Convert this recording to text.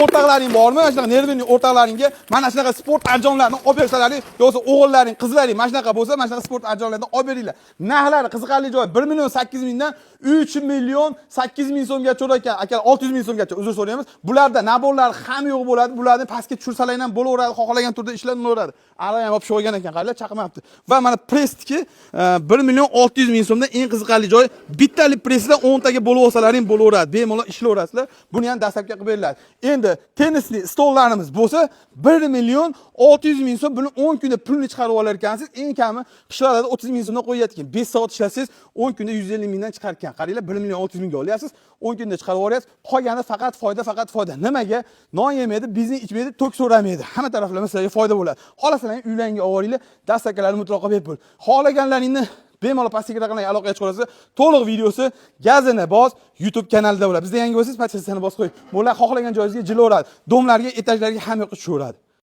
O'rtoqlaring bormi? Mana shunaqa нервный o'rtoqlaringga mana shunaqa sport anjomlarini olib bersalaring, yo'qsa o'g'illaring, qizlaring mana shunaqa bo'lsa, mana shunaqa sport anjomlarini olib beringlar. Narxlari qiziqarli joyi 1 million 8 mingdan 3 million 8 ming so'mgacha ekan. Aka, 600 ming so'mgacha, uzr so'raymiz. Bularda набор lar ham yo'q bo'ladi. Bularni pastga tushirsalar ham bo'laveradi, xohlagan turda ishlanaveradi. Ara ham olib olgan ekan, qaranglar, chaqmayapti. Va mana pressniki 1 million 600 ming so'mdan, eng qiziqarli joyi bittalik pressdan 10 taga bo'lib olsalaring bo'laveradi. Bemalol ishlayverasizlar. Buni ham доставка qilib beriladi. Endi tennisli stollarimiz bo'lsa 1 million 600 ming so'm, buni 10 kunda pulni chiqarib olar ekansiz. Eng kami qishloqlarda 30 ming so'mdan qo'yayotgan. 5 soat ishlasangiz 10 kunda 150 mingdan chiqar ekan. Qaranglar, 1 million 600 mingga olyapsiz, 10 kunda chiqarib yuboryapsiz. Qolgani faqat foyda, faqat foyda. Nimaga? Non yemaydi, benzin ichmaydi, tok so'ramaydi. Hamma taraflama sizlarga foyda bo'ladi. Xohlasalar uylaringga olib boringlar, доставка lari mutlaqo bepul. Xohlaganlaringni bemalol pastdagi raqamlarga aloqaga chiqarasiz. To'liq videosi Gazini bos YouTube kanalida bo'ladi. Bizda yangi bo'lsangiz, подписка sini bosib qo'ying. Bular xohlagan joyingizga jilaveradi. Дом larga, etajlarga, hamma yoqqa tushaveradi.